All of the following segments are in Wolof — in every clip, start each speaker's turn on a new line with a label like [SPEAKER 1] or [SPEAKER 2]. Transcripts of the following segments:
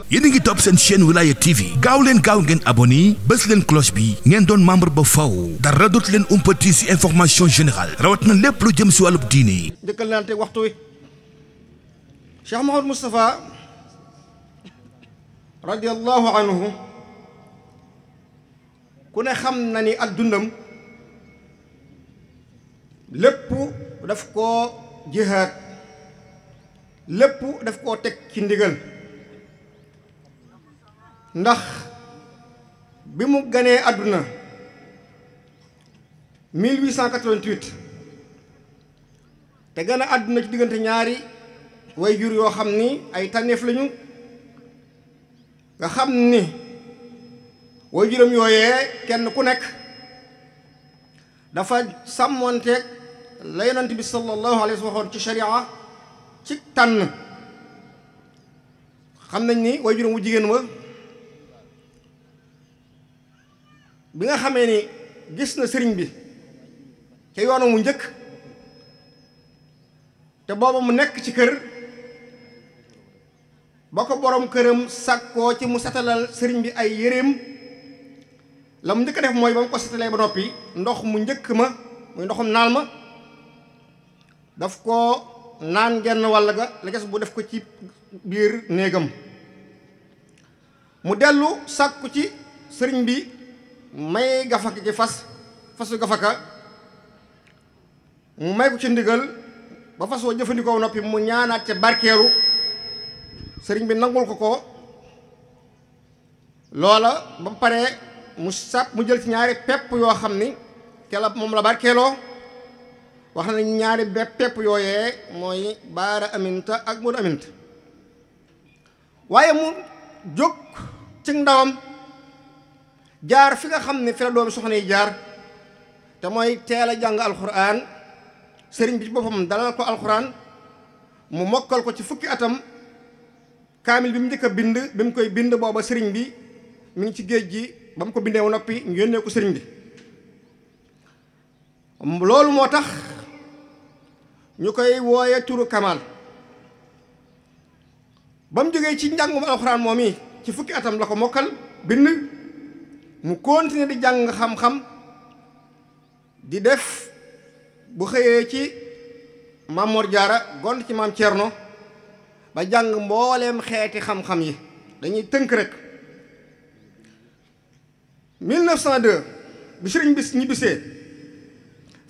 [SPEAKER 1] yéen a ngi topp seen chaîne Wilaya TV gaaw leen gaaw ngeen abonné bës leen cloche bi ngeen doon membre ba faw dara dootu leen umpati ci information générale rawat na lépp lu jëm ci wàllub diine.
[SPEAKER 2] njëkkal naan te waxtu wi Cheikh Mouhamadou Moustapha radiyallahu anhu ku ne xam na ni ak dundam lépp daf koo jihaad lépp daf koo teg ci ndigal ndax bi mu ganee àdduna 1888 te gën a àdduna ci diggante ñaari way jur yoo xam ni ay tànneef lañu nga xam ni way juram yooyee kenn ku nekk dafa sàmmoonteeg la yonent bi sallallahu alayhi wa sallam waxoon ci sharia ci tànn xam nañ ni way juram wu jigéen wa bi nga xamee ni gis na sëriñ bi ca yoonu mu njëkk te booba mu nekk ci kër ba ko borom këram sàkkoo ci mu setalal sëriñ bi ay yéreem la mu njëkk a def mooy ba mu ko setalee ba noppi ndox mu njëkk ma muy ndoxum naal ma daf ko naan genn wàll ga la des bu def ko ci biir néegam mu dellu sàkku ci sëriñ bi may gafaka ci fasu gafaka mu may ko ci ndigal ba fas woo jëfandikoo noppi mu ñaanaat ca barkeeru sëriñ bi nangul ko loola ba pare mu jël ci ñaari pepp yoo xam ni te la moom la barkeeloo wax na ñaari pepp yooyee mooy baara aminta ak Moodu aminta waaye mu jóg ci ndawam jaar fi nga xam ne fi la doomi soxna yi jaar te mooy teel a jàng alxuraan sëriñ bi ci boppam dalal ko alxuraan mu mokkal ko ci fukki atam kaamil bi mu njëkk a bind bi mu koy bind booba sëriñ bi mi ngi ci géej gi ba mu ko bindee wu noppi ñu yónnee ko sëriñ bi loolu moo tax ñu koy wooye turu kamal ba mu jógee ci njàngum alxuraan moom yi ci fukki atam la ko mokkal bind mu continuer di jàng xam-xam di def bu xëyee ci Maam Mor Jaara gont ci Maam Cerno ba jàng mbooleem xeeti xam-xam yi dañuy tënk rek 1902 bi sëriñ bis ñibbisee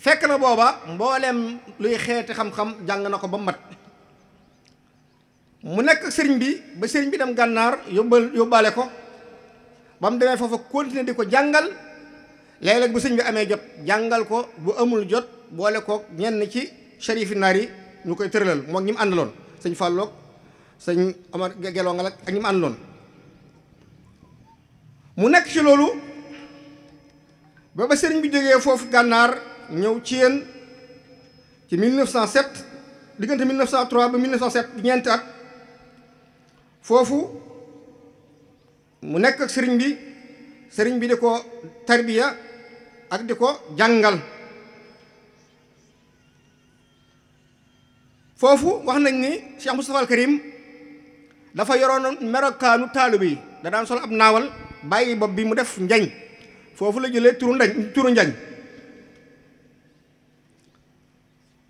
[SPEAKER 2] fekk na booba mbooleem luy xeeti xam-xam jàng na ko ba mat mu nekk sëriñ bi ba sëriñ bi dem gànnaar yóbbaale ko ba mu demee foofa continuer di ko jàngal léeg-léeg bu sëñ bi amee jot jàngal ko bu amul jot boole ko ñenn ci sharifi naar yi ñu koy tëralal moo ñi mu àndaloon sëñ Fàlloog sëñ Omar Geloo Ngal ak ñi mu àndaloon mu nekk ci loolu ba sëriñ bi jógee foofu gànnaar ñëw ci yéen ci 1907 diggante 1903 ba 1907 ñeenti at foofu mu nekk ak sëriñ bi di ko tarbiya ak di ko jàngal foofu wax nañ ni Cheikh Moustapha al Karim dafa yoroon melokaanu taalibe yi da daan sol ab naawal bàyyi bopp bi mu def njañ foofu la jëlee turu njañ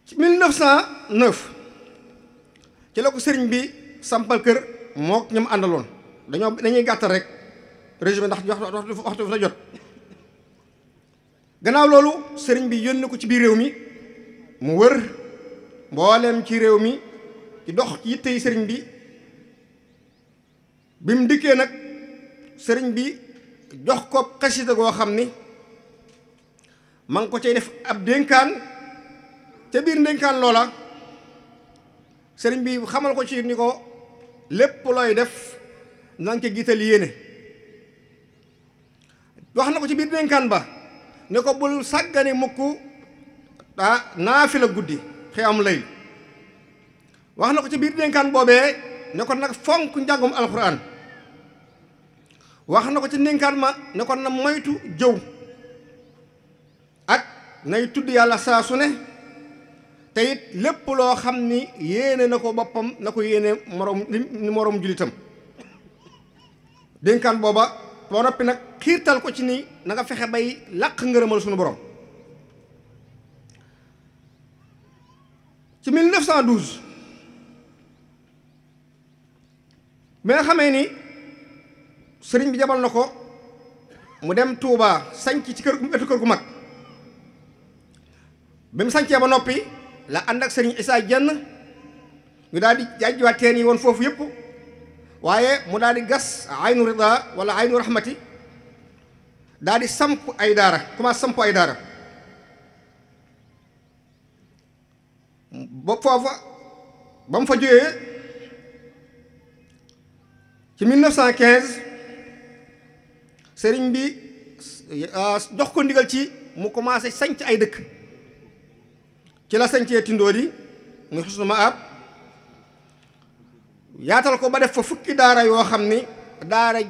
[SPEAKER 2] ci 1909 ci la ko sëriñ bi sampal kër mook ñam àndaloon dañuy gàttal rek résumé ndax waxtu fa jot gannaaw loolu sëriñ bi yónni ko ci biir réew mi mu wër mbooleem ci réew mi ci dox ci yitte yi sëriñ bi mu dikkee nag sëriñ bi jox ko xasida goo xam ni ma ngi ko cay def ab dénkaan te biir dénkaan loola sëriñ bi xamal ko ci ni ko lépp looy def na nga ca giital yéene wax na ko ci biir dénkaan ba ne ko bul sàggane mukk naafila guddi xiyam layl wax na ko ci biir dénkaan boobee ne ko nag fonk njàngum alxuraan wax na ko ci dénkaan ma ne ko na moytu jëw ak nay tudd yàlla saa su ne te it lépp loo xam ni yéene na ko boppam na ko yéene moroom jullitam. dénkaan booba boo noppi nag xiirtal ko ci ni na nga fexe bay làq ngërëmal suñu borom. ci 1912 bi nga xamee ni sëriñ bi jabal na ko mu dem Touba sanc ci wetu kër gu mag bi mu sancee ba noppi la ànd ak sëriñ Issa Dieng ñu daal di jajjiwaat teen yi woon foofu yëpp waaye mu daal di gas aynu rida wala aynu rahmati daal di samp ay daara commencé samp ay daara ba foofa ba mu fa jógee ci 1915 sëriñ bi jox ko ndigal ci mu commencé sanc ay dëkk ci la sancee Tindóodi muy Xusnu Maab yaatal ko ba def fa fukki daara yoo xam ni daara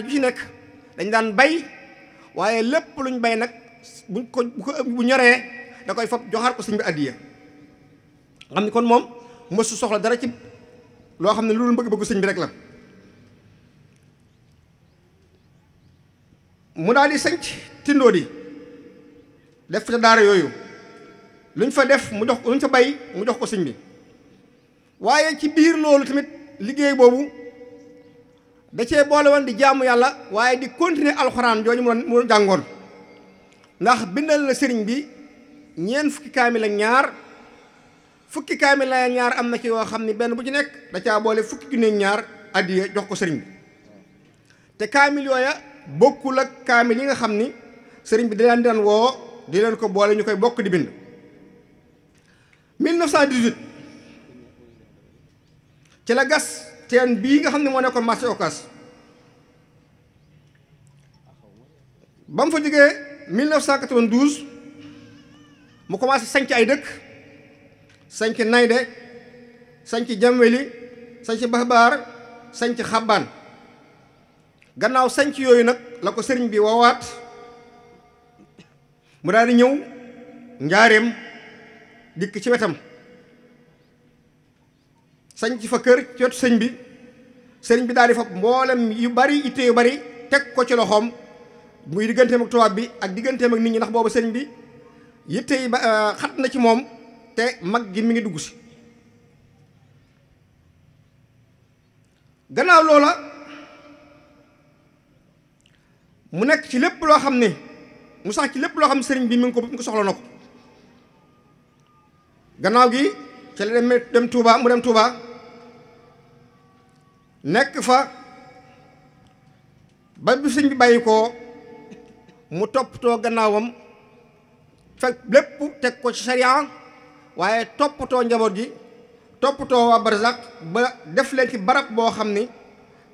[SPEAKER 2] ju ci nekk dañ daan bay waaye lépp luñ bay nag bu ñoree da koy fab joxaat ko sëñ bi addiya xam ni kon moom mësu soxla dara ci loo xam ne lu bëgg-bëggu sëñ bi rek la. mu daal di sanc Tindóodi def fa daara yooyu luñ fa def luñ fa bay mu jox ko sëñ bi. waaye ci biir loolu tamit liggéey boobu da cee boole woon di jaamu yàlla waaye di continuer alxuraan jooju mu jàngoon ndax bindal na sëriñ bi ñeent fukki kaamil ak ñaar fukki kaamil ak ñaar am na ci yoo xam ni benn bu ci nekk da caa boole fukki junne ñaar addiya jox ko sëriñ bi te kaamil yooya bokkul ak kaamil yi nga xam ni sëriñ bi da leen woo di leen ko boole ñu koy bokk di bind 1918 ci la gas teen bii nga xam ne moo nekkoon marché Ocass ba mu fa jógee 1992 mu commencé sanc ay dëkk sanc Nayde sanc Jamweli sanc Baxbaar sanc Xabbaan gannaaw sanc yooyu nag la ko sëriñ bi woowaat mu daal di ñëw Njaareem dikk ci wetam sañ ci fa kër ci wetu sëriñ bi daal di fa mboolem yu bari itte yu bari teg ko ci loxoom muy digganteem ak tubaab bi ak digganteem ak nit ñi ndax boobu sëriñ bi yitte yi ba xat na ci moom te mag gi mi ngi dugg si. gannaaw loola mu nekk ci lépp loo xam ne mu sax ci lépp loo xam ne sëriñ bi mi ngi ko soxla na ko gannaaw gi ci la dem Touba mu dem Touba nekk fa ba bi sëñ bi bàyyi ko mu toppatoo gannaawam fekk lépp teg ko ci sariya waaye toppatoo njaboot gi toppatoo waa barzak ba def leen ci barab boo xam ni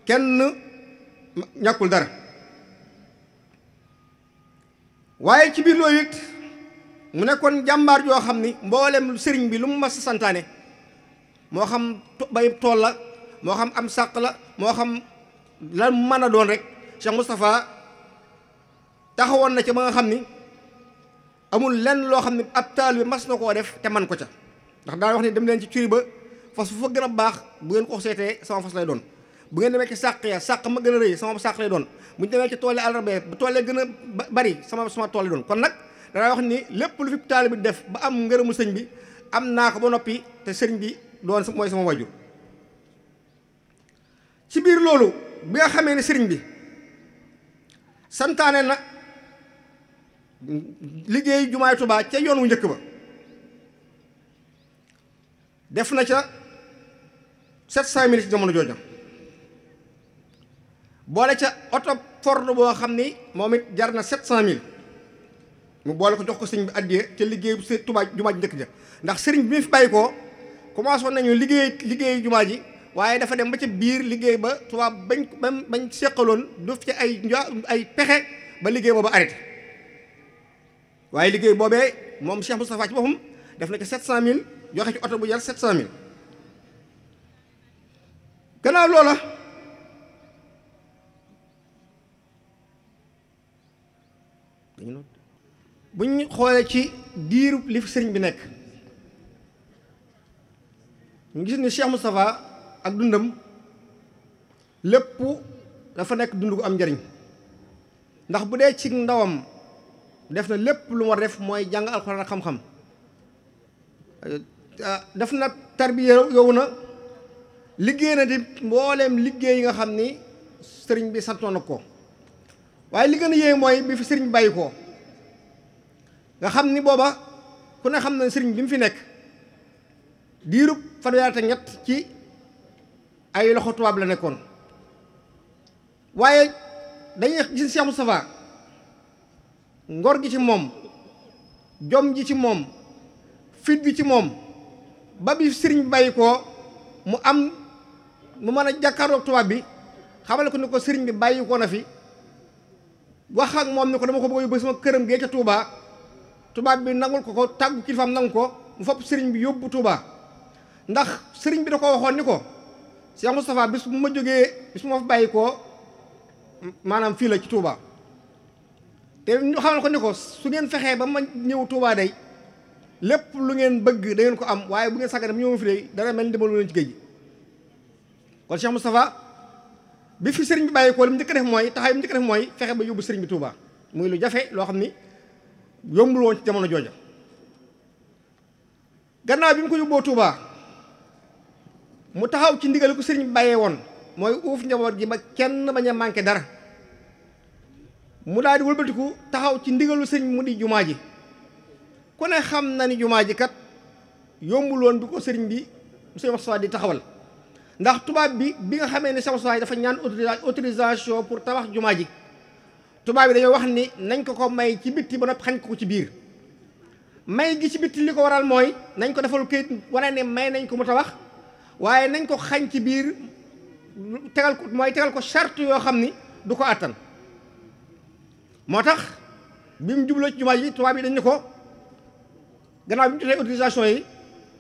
[SPEAKER 2] kenn ñàkkul dara waaye ci biir loolu it mu nekkoon jàmbaar joo xam ni mboolem sëriñ bi lu mu mas santaane moo xam bay tool la moo xam am sàq la moo xam lan mën a doon rek Cheikh Moustapha taxawoon na ci ba nga xam ni amul lenn loo xam ne ab taalibe mas na koo def te man ko ca ndax daa wax ni dem leen ci cuy ba fas fu fa gën a baax bu ngeen ko seetee sama fas lay doon bu ngeen demee ci sàq ya sàq ma gën a rëy sama sàq lay doon bu ñu demee ci tool yi àllarba bu tool yi gën a bari sama tool lay doon kon nag danaa wax ni lépp lu fi taalibe bi def ba am ngërëmu sëñ bi am naa ko ba noppi te sëriñ bi doon mooy sama wajur ci biir loolu bi nga xamee ne sëriñ bi santaane na liggéey jumaay Tuubaa ca yoon wu njëkk ba def na ca 700 000 ci jamono jooja boole ca oto Ford boo xam ni moom it jar na 700 000 mu boole ko jox ko sëriñ bi addiyee ca liggéey bu Tuubaa jumaa ji njëkk ja ndax sëriñ bi mi fi bàyyi ko commencé woon nañu liggéey jumaa ji waaye dafa dem ba ca biir liggéey ba tubaab bañ seqaloon du ci ay pexe ba liggéey booba arrêté waaye liggéey boobee moom Cheikh Moustapha ci boppam def na ci 700 000 joxe ci oto bu jar 700 000 gannaaw loola buñ xoolee ci diiru li fi sëriñ bi nekk ñu gis ni Cheikh Moustapha ak dundam lépp dafa nekk dund gu am njariñ ndax bu dee ci ndawam def na lépp lu mu war def mooy jàng alxuraan ak xam-xam def na tarbiya yow na liggéey na di mbooleem liggéey yi nga xam ni sëriñ bi santoon na ko waaye li gën a yéeme mooy bi fi sëriñ bi bàyyi ko nga xam ni booba ku ne xam na sëriñ bi mu fi nekk diirub fanweer ak ñett ci ay loxo tubaab la nekkoon waaye dañuy gis Cheikh Moustapha ngor gi ci moom jom ji ci moom fit bi ci moom ba bi sëriñ bi bàyyi ko mu mën a jàkkaarloog tubaab bi xamal ko ni ko sëriñ bi bàyyi ko na fi wax ak moom ni ko dama ko bëgg yóbbu sama këram gee ca Touba tubaab bi nangul ko tàggu kilifaam nangu ko mu fopp sëriñ bi yóbbu Touba ndax sëriñ bi da ko waxoon ni ko Cheikh Moustapha bis bu ma jógee bis bu ma fa bàyyi ko maanaam fii la ci Touba te ñu xamal ko ni ko su ngeen fexee ba ma ñëw Touba day lépp lu ngeen bëgg da ngeen ko am waaye bu ngeen sàggane ñëw fi day dana mel ni demal leen ci géej gi kon Cheikh Moustapha bi fi sëriñ bi bàyyi ko li mu njëkk def mooy taxaw yi mu njëkk def mooy fexe ba yóbbu sëriñ bi Touba muy lu jafe loo xam ni yombul woon ci jamono jooja gannaaw bi mu ko yóbboo Touba mu taxaw ci ndigal ko sëriñ bi bàyyee woon mooy uuf njaboot gi ba kenn bañ a manqué dara mu daal di wëlbatiku taxaw ci ndigalu sëriñ mu di jumaa ji ku ne xam na ni jumaa ji kat yombul woon bi ko sëriñ bi Cheikh Moustapha di taxawal ndax tubaab bi nga xamee ne Cheikh Moustapha dafa ñaan autorisation pour tabax jumaa ji tubaab bi dañoo wax ni nañ ko may ci bitti ba noppi xañ ko ci biir may gi ci bitti li ko waral mooy nañ ko defal kayit wane ne may nañ ko mu tabax waaye nañ ko xañ ci biir tegal ko charte yoo xam ni du ko àttan moo tax bi mu jubloo ci jumaa ji tubaab yi dañ ne ko gannaaw bi mu jotee autorisation yi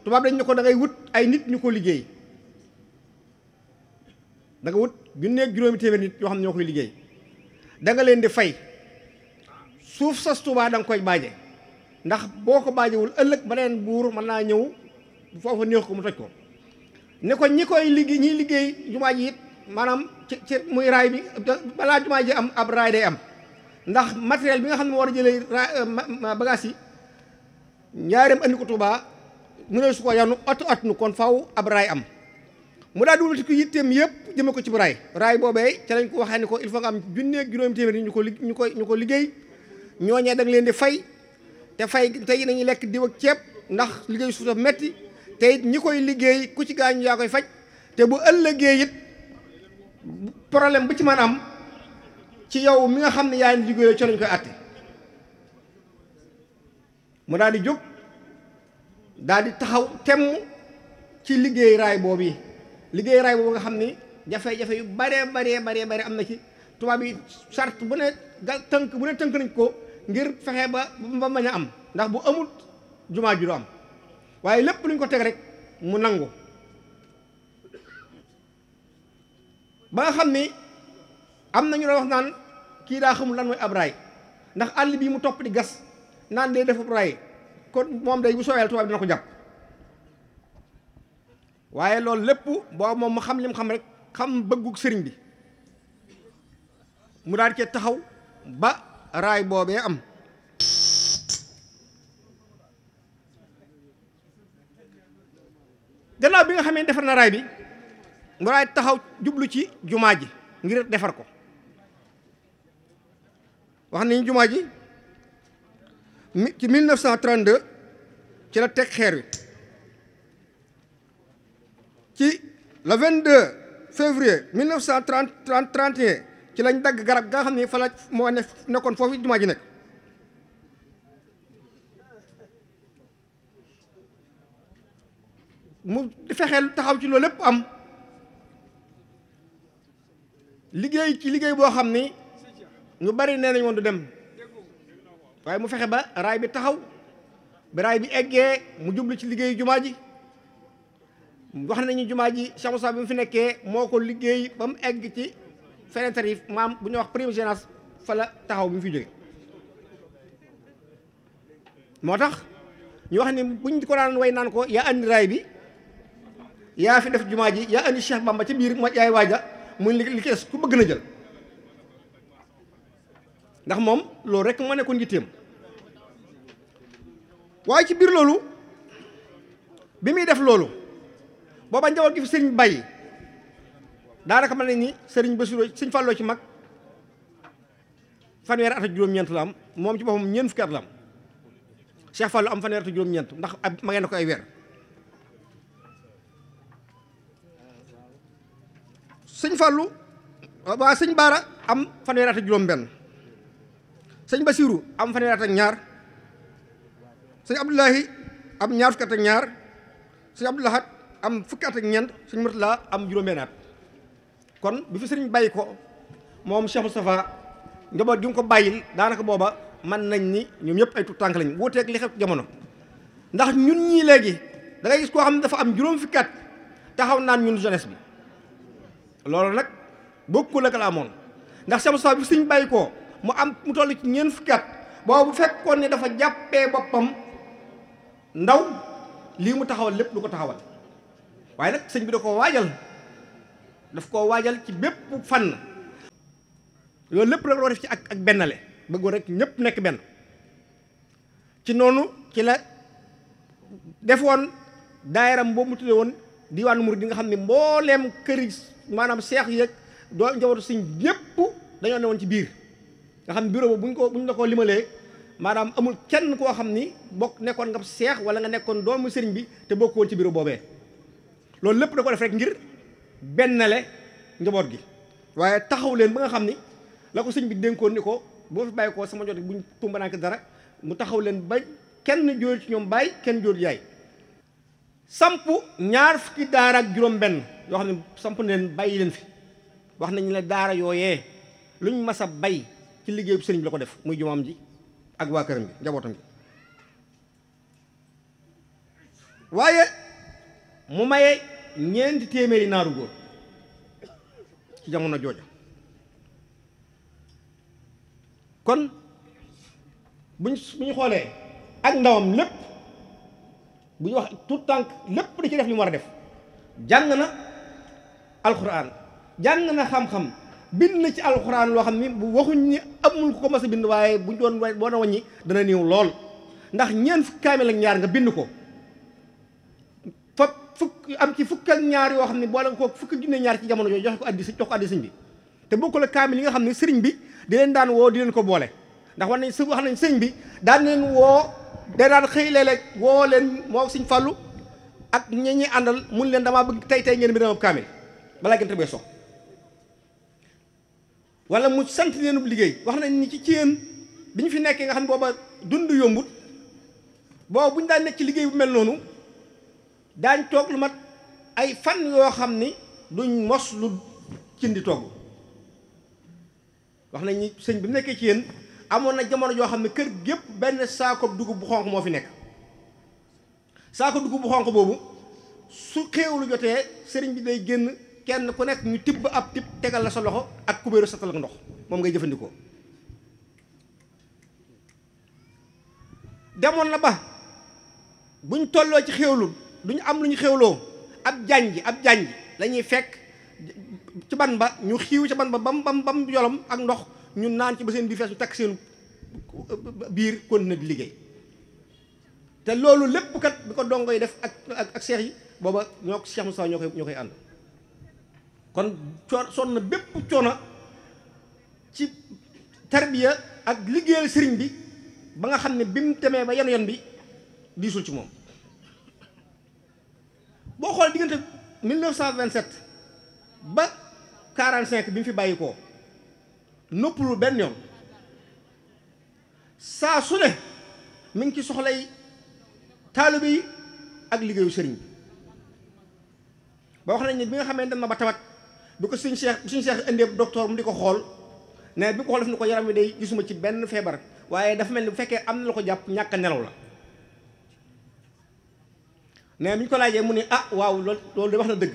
[SPEAKER 2] tubaab dañ ne ko da ngay wut ay nit ñu ko liggéey da nga wut junneeg juróomi téeméer nit yoo xam ne ñoo koy liggéey da nga leen di fay suuf sas Tuubaa da nga koy baaje ndax boo ko baajewul ëllëg beneen buur mën naa ñëw foofu neex ko mu toj ko ne ko ñi koy liggéey ñiy liggéey jumaa ji it maanaam ci muy raay bi balaa jumaa ji am ab raay day am ndax matériel bi nga xam ne moo war a jëlee bagage yi ñaareem andi ko Tuubaa mu ne su ko yanu at nu kon faw ab raay am mu daal dugal ci ko yitteem yëpp jëme ko ci bu raay boobee ca lañ ko waxee ni ko il faut nga am junneeg juróomi téeméer ñu ko liggéey ñooñee da nga leen di fay te fay tey nañuy lekk diw ak ceeb ndax liggéey suuf dafa metti te it ñi koy liggéey ku ci gaañu yaa koy faj te bu ëllëgee it problème bu ci mën am ci yow mi nga xam ne yaa ngi liggéeyoo ca lañ koy àtte mu daal di jóg daal di taxaw temm ci liggéey raay boobu yi liggéey raay boobu nga xam ni jafe-jafe yu bare am na ci tubaab yi charte bu ne tënk nañ ko ngir fexe ba bañ a am ndax bu amul jumaa ju du am waaye lépp lu ñu ko teg rek mu nangu ba nga xam ni am na ñu doon wax naan kii daa xamul lan mooy ab raay ndax àll bii mu topp di gas naan day def ab raay kon moom day bu soobee tubaab dina ko jàpp waaye loolu lépp boo moom mu xam li mu xam rek xam bëggug sëriñ bi mu daal di cee taxaw ba raay boobee am gannaaw bi nga xamee defar na raay bi mu daal di taxaw jublu ci jumaa ji ngir defar ko wax nañu jumaa ji ci 1932 ci la teg xeer wi ci le 22 février 1931 ci lañ dagg garab ga nga xam ne fa la moo nekkoon foofu jumaa ji nekk mu fexeel taxaw ci loolu lépp am liggéey ci liggéey boo xam ni ñu bari nee nañ woon du dem waaye mu fexe ba raay bi taxaw bi raay bi eggee mu jublu ci liggéeyu jumaa ji wax nañu jumaa ji Cheikh Moussa bi mu fi nekkee moo ko liggéey ba mu egg ci fenêtre yi maam bu ñuy wax première génération fa la taxaw bi mu fi jóge moo tax ñu wax ni buñ ko daan way naan ko yaa andi raay bi yaa fi def jumaa ji yaa andi Cheikh Bamba ci biir ma yaay waaja muy li kees ku bëgg na jël ndax moom loolu rek moo nekkoon yitteem. waaye ci biir loolu bi muy def loolu booba njaboot gi fi sëriñ bàyyi daanaka mën nañ ni sëriñ Bassirou sëriñ Fallou ci mag fanweeri at ak juróom-ñeent la am moom ci boppam ñeent fukki at la am Cheikh Fallou am fanweeri at ak juróom-ñeent ndax ma ngeen na ko ay weer. sëñ Fallou waa sëñ Baara am fanweeri at ak juróom-benn sëñ Bassirou am fanweeri at ak ñaar sëñ Abdoulahi am ñaar fukki at ak ñaar sëñ Abdoulahat am fukki at ak ñeent sëñ Murtala am juróom-benn at kon bi fi sëriñ bàyyi ko moom Cheikh Moustapha njaboot gi mu ko bàyyil daanaka booba mën nañ ni ñoom ñëpp ay tuut tànk lañ wuuteeg li xew jamono ndax ñun ñii léegi da ngay gis koo xam ne dafa am juróom fukki at taxaw naan ñun jeunesse bi loolu nag bokkul ak la amoon ndax Cheikh Moustapha bi fi sëriñ bàyyi ko mu am mu toll ci ñeent fukki at boobu bu fekkoon ne dafa jàppee boppam ndaw lii mu taxawal lépp du ko taxawal waaye nag sëñ bi da koo waajal daf koo waajal ci bépp fànn loolu lépp rek loo def ci ak bennale bëggoon rek ñëpp nekk benn ci noonu ci la defoon daayiram boobu mu tuddee woon diwaanu murid di nga xam ne mbooleem këri maanaam seex yeeg doo njabootu sëñ ñëpp dañoo ne woon ci biir nga xam ne bureau boobu buñ la ko limalee maanaam amul kenn koo xam ni bokk nekkoon nga seex wala nga nekkoon doomu sëriñ bi te bokk woon ci bureau boobee loolu lépp da ko def rek ngir bennale njaboot gi waaye taxaw leen ba nga xam ni la ko sëñ bi dénkoon ni ko boo fi bàyyi ko sama jot buñ tumbanaanke dara mu taxaw leen ba kenn jóor ci ñoom bàyyi kenn jóor yaay samp ñaar fukki daara ak juróom benn yoo xam ne samp na leen bàyyi leen fi wax nañu ne daara yooyee luñ mas a bay ci liggéeyu sëriñ bi la ko def muy jumaam ji ak waa këram bi njabootam bi waaye mu maye ñeenti téeméeri naaru góor ci jamono jooja kon bu ñu xoolee ak ndawam lépp bu ñu wax tout tànk lépp da ci def li mu war a def jàng na alxuraan jàng na xam-xam bind na ci alxuraan loo xam ni bu waxuñ ni amul ko mas a bind waaye buñ doon boo na wàññi dana néew lool ndax ñeent fukki kaamil ak ñaar nga bind ko fa fukk am ci fukk ak ñaar yoo xam ne boole ko fukk junne ñaar ci jamono yooyu jox ko addi sëñ bi te bokkul ak kaamil yi nga xam ne sëriñ bi di leen daan woo di leen ko boole ndax wax nañ sëriñ bi daan leen woo day daan xëy léeg-léeg woo leen moo sëñ Fallu ak ñi ñuy àndal mun leen damaa bëgg tey ngeen bi dama kaamil balaa gën bee so wala mu sant leenub liggéey wax nañ ni ci yéen bi ñu fi nekkee nga xam ne booba dund yombut boobu bu ñu daan nekk ci liggéey bu mel noonu daañ toog lu mat ay fan yoo xam ni duñ mos lu cindi togg wax nañ ni sëñ bi mu nekkee ci yéen amoon na jamono joo xam ne kër gépp benn saako dugub bu xonq moo fi nekk saako dugub bu xonq boobu su xéewlu jotee sëriñ bi day génn kenn ku nekk ñu tibb ab tibb tegal la sa loxo ak kubéeru satal ak ndox moom ngay jëfandikoo demoon na ba buñ tolloo ci xéewlu duñu am lu ñu xéewloo ab janj la ñuy fekk ci ban ba ñu xiiw ci ban ba bam yolom ak ndox ñu naan ci ba seen biir fees ñu takk seen biir continuer di liggéey te loolu lépp kat bi ko dongo yi def ak seex yi booba ñoo ko Cheikh Moustapha ñoo koy ànd kon sonn na bépp coono ci tarbiya ak liggéeyal sëriñ bi ba nga xam ne bi mu demee ba yan bi diisul ci moom boo xoolee diggante 1927 ba 45 bi mu fi bàyyi koo noppalul benn yoon saa su ne mi ngi ci soxlay taalibe yi ak liggéeyu sëriñ bi ba wax nañ ne bi nga xamee dem na ba tawat bi ko suñu Cheikh indee docteur mu di ko xool ne bi ko xool def ni ko yaram wi day gisuma ci benn feebar waaye dafa mel ni bu fekkee am na la ko jàpp ñàkk nelaw la ne bi ñu ko laajee mu ne ah waaw loolu de wax na dëgg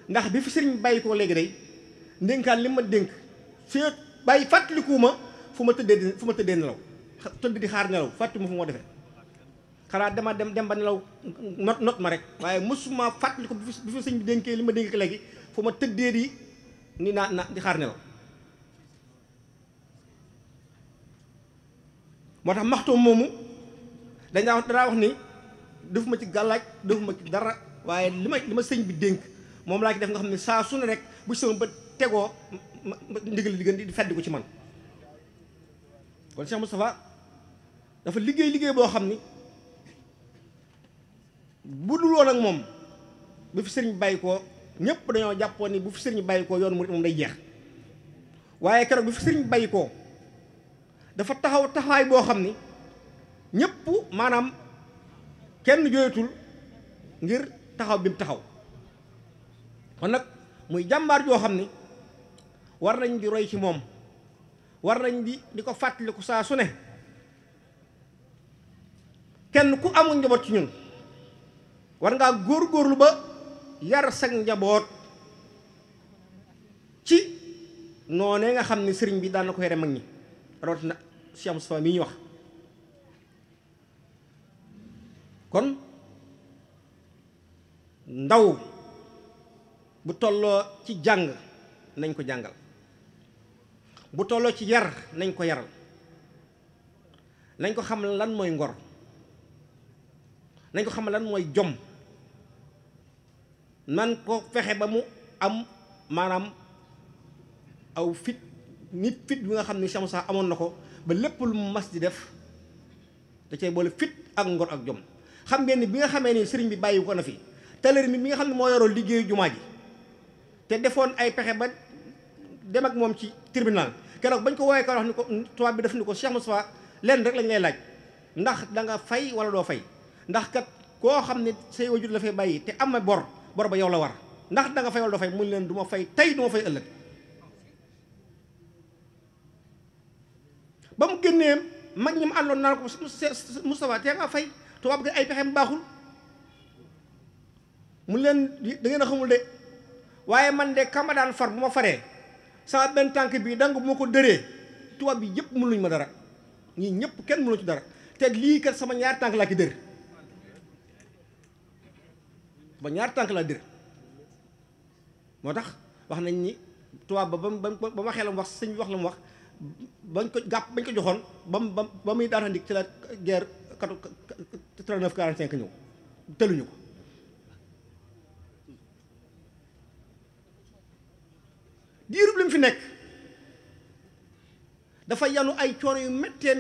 [SPEAKER 2] ndax bi fi sëriñ bàyyi ko léegi day ndénkaan li ma dénk fii bàyyi fàttalikuwuma fu ma tëddee nelaw tëdd di xaar nelaw fàttali ma fu moo defee xanaa dama dem ba nelaw not ma rek waaye mosuma fàttali ko bi fi sëñ bi dénkee li ma dénk léegi fu ma tëddee di ni naa di xaar nelaw. moo tax maxtoom moomu danaa wax ni defuma ci gàllaaj defuma ci dara waaye li ma sëñ bi dénk moom laa ci def nga xam ne saa su ne rek bu sama ba tegoo ma ndigal di gën di feddi ko ci man. kon Cheikh Moustapha dafa liggéey boo xam ni bu dul woon ak moom bu fi sëriñ bàyyi koo ñëpp dañoo jàppoon ni bu fi sëriñ bàyyi koo yoonu murid moom day jeex waaye keroog bu fi sëriñ bàyyi koo dafa taxawaay boo xam ni ñëpp maanaam kenn jooyatul ngir taxaw bi mu taxaw. kon nag muy jàmbaar joo xam ni war nañ di roy ci moom war nañ di ko fàttaliku saa su ne. kenn ku amul njaboot ci ñun war ngaa góorgóorlu ba yar sag njaboot ci noonee nga xam ne sëriñ bi daan na ko yare mag ñi rawatina Cheikh Moustapha mi ñu wax. kon ndaw bu tolloo ci jàng nañ ko jàngal bu tolloo ci yar nañ ko yaral nañ ko xam lan mooy ngor nañ ko xam lan mooy jom nan ko fexe ba mu am maanaam aw fit nit fit bi nga xam ne Cheikh Moussa amoon na ko ba lépp lu mu mas di def da cay boole fit ak ngor ak jom. xam ngeen ni bi nga xamee ni sëriñ bi bàyyi ko na fi tëlër mi nga xam ne moo yoroon liggéeyu jumaa ji te defoon ay pexe ba dem ak moom ci tribunal keroog bañ ko woowee ka wax ni ko tubaab bi def ni ko Cheikh Moussa lenn rek lañ lay laaj ndax da nga fay wala doo fay ndax kat koo xam ne say wajur la fay bàyyi te am na bor ba yow la war ndax da nga fay wala doo fay mun leen du ma fay tey du ma fay ëllëg. ba mu génnee mag ñi mu àndoon naan ko Moustapha tee nga fay tubaab gi ay pexem baaxul mu leen da ngeen a xamul de waaye man de kama daan far bu ma faree sama benn tànk bii danga bu ma ko dëree tubaab bi yëpp mënuñ ma dara ñii ñëpp kenn mënu ci dara te lii kat sama ñaari tànk laa ki dër ba ñaari tànk laa dër moo tax wax nañ ni tubaab ba ma xelam wax sëñ bi wax la mu wax bañ ko joxoon ba muy daata ndik ci la guerre 39 45 ñëw tëluñu ko diirub li mu fi nekk dafa yanu ay coono yu méttee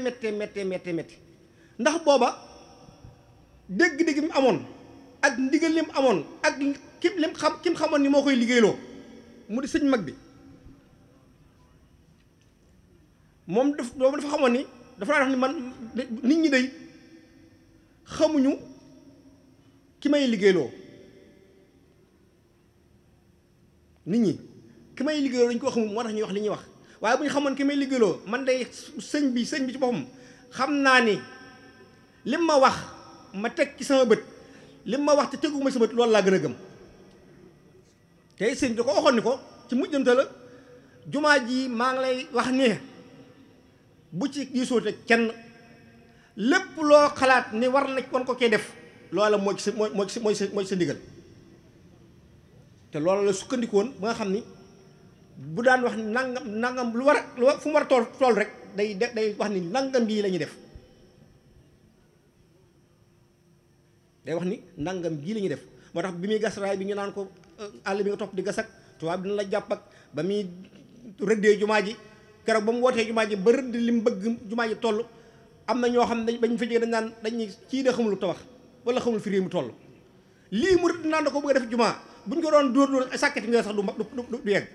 [SPEAKER 2] ndax booba dégg-dégg mi amoon ak ndigal lim amoon ak kim xamoon ni moo koy liggéeyloo mu di sëñ mag bi moom dafa xamoon ni dafa daan wax ni man nit ñi day xamuñu ki may liggéeyloo nit ñi ki may liggéeyloo dañ ko xamul moo tax ñuy wax li ñuy wax waaye bu ñu xamoon ki may liggéeyloo man day sëñ bi ci boppam xam naa ni lim ma wax ma teg ci sama bët lim ma wax te teguma sama bët loolu laa gën a gëm tey sëñ da ko waxoon ni ko ci mujjante la jumaa ji maa ngi lay wax ni bu ci gisoote kenn lépp loo xalaat ni war na kon ko koy def loola mooy sa ndigal te loola la sukkandikoon ba nga xam ni bu daan wax nangam lu war fu mu war a tool rek day wax ni nangam gii la ñuy def day wax ni nangam gii la ñuy def moo tax bi muy gas raay bi ñu naan ko àll bi nga topp di gas ak tubaab dina la jàpp ak ba muy rëddee jumaa ji keroog ba mu wootee jumaa ji ba rëdd li mu bëgg jumaa ji toll am na ñoo xam ne bañ fa jógee dañ naan dañ kii de xamul tabax wala xamul fi réew mi toll lii mu rëdd naan da ko bëgg a def jumaa buñ ko doon dóor sàkketi nga sax du yegg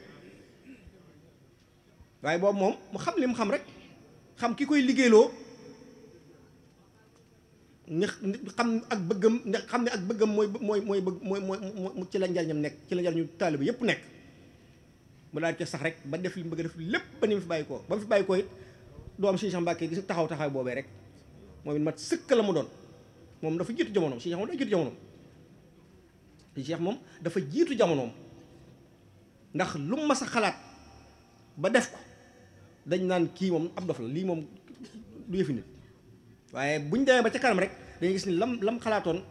[SPEAKER 2] waaye boobu moom mu xam li mu xam rek xam ki koy liggéeyloo nga xam ak bëggam nga xam ne ak bëggam mooy bëgg mooy ci la njariñam nekk ci la njariñu taalibe yépp nekk mu daal ci sax rek ba def li mu bëgg a def lépp ba ni mu fi bàyyi koo ba mu fi bàyyi koo it doom Sëñ Cheikh Mbacke gis taxaw boobee rek moom it mat sëkk la mu doon moom dafa jiitu jamonoom Sëñ Cheikh moom dafa jiitu jamonoom Sëñ Cheikh moom dafa jiitu jamonoom ndax lu mu mas a xalaat ba def ko dañ naan kii moom ab dof la lii moom du yëfi nit waaye buñ demee ba ca kanam rek dañuy gis ni lam xalaatoon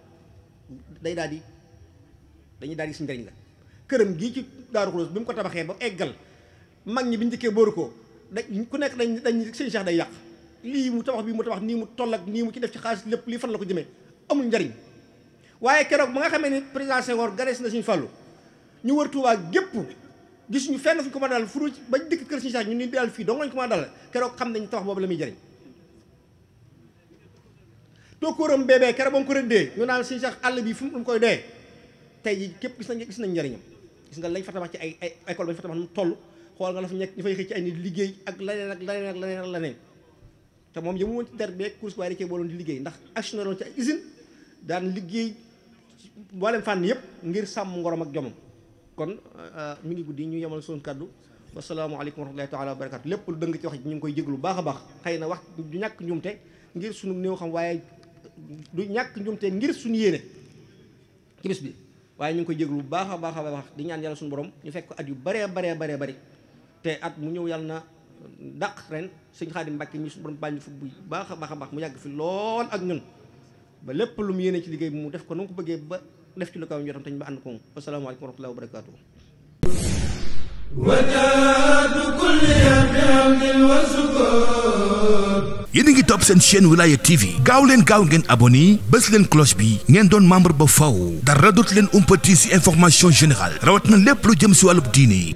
[SPEAKER 2] dañuy daal di gis njëriñ la. këram gii ci Daaru Xudoos bi mu ko tabaxee ba eggal mag ñi bi ñu njëkkee booru ko ku nekk dañ sëñ Cheikh day yàq lii mu tabax nii mu toll ak nii mu ci def ci xaalis lépp lii fan la ko jëmee amul njariñ. waaye keroog ba nga xamee ni président Senghor ganees na Sëñ Fallu ñu wër Tuubaa gépp gis ñu fenn fu ñu ko mën a dalal fu bañ dikk kër Sëñ Cheikh ñu ni daal fii dong lañ ko mën a dalal keroog xam nañ tabax boobu la muy jëriñ. tokkóoram bébé keroog ba mu ko rëddee ñu naan Sëñ Cheikh àll bi fu mu koy dee tey ji képp gis nañ njëriñam. gis nga lañ fa tabax ci ay école bañ fa tabax nu toll xool nga la fa nekk ñu fay xëy ci ay nit liggéey ak leneen te moom yëmu woon ci der beeg course waaye da cee booloon di liggéey ndax actionnaire woon ci ay usine daan liggéey mboolem fànn yëpp ngir sàmm ngorom ak jomam. kon mi ngi guddi ñu yemal suñu kaddu wasalaamaaleykum wa rahmatullahi taala wa barakatu lépp lu dëng ci wax ji ñu ngi koy jéglu baax a baax xëy na wax du ñàkk njumte ngir suñu néew xam waaye du ñàkk njumte ngir suñu yéene ci bis bi waaye ñu ngi koy jéglu bu baax a baax a baax di ñaan yàlla suñu borom ñu fekk ko at yu baree bari te at mu ñëw yàlla na dàq ren sëñ Xaadim Mbàkke ñu suñu borom bàññi fu bu baax a baax mu yàgg fi lool ak ñun ba lépp lu mu yéene ci liggéey bi mu def ko na nga ko bëggee ba def ci lu kaw njottam te ñu ba ànd ko moom asalaamaaleykum wa rahmatullahi wa barakaatu.
[SPEAKER 1] yéen a ngi topp seen chaîne Wilaya TV gaaw leen ngeen abonné bës leen cloche bi ngeen doon membre ba faw dara dootu leen umpati ci information générale rawat na lépp lu jëm ci wàllub diine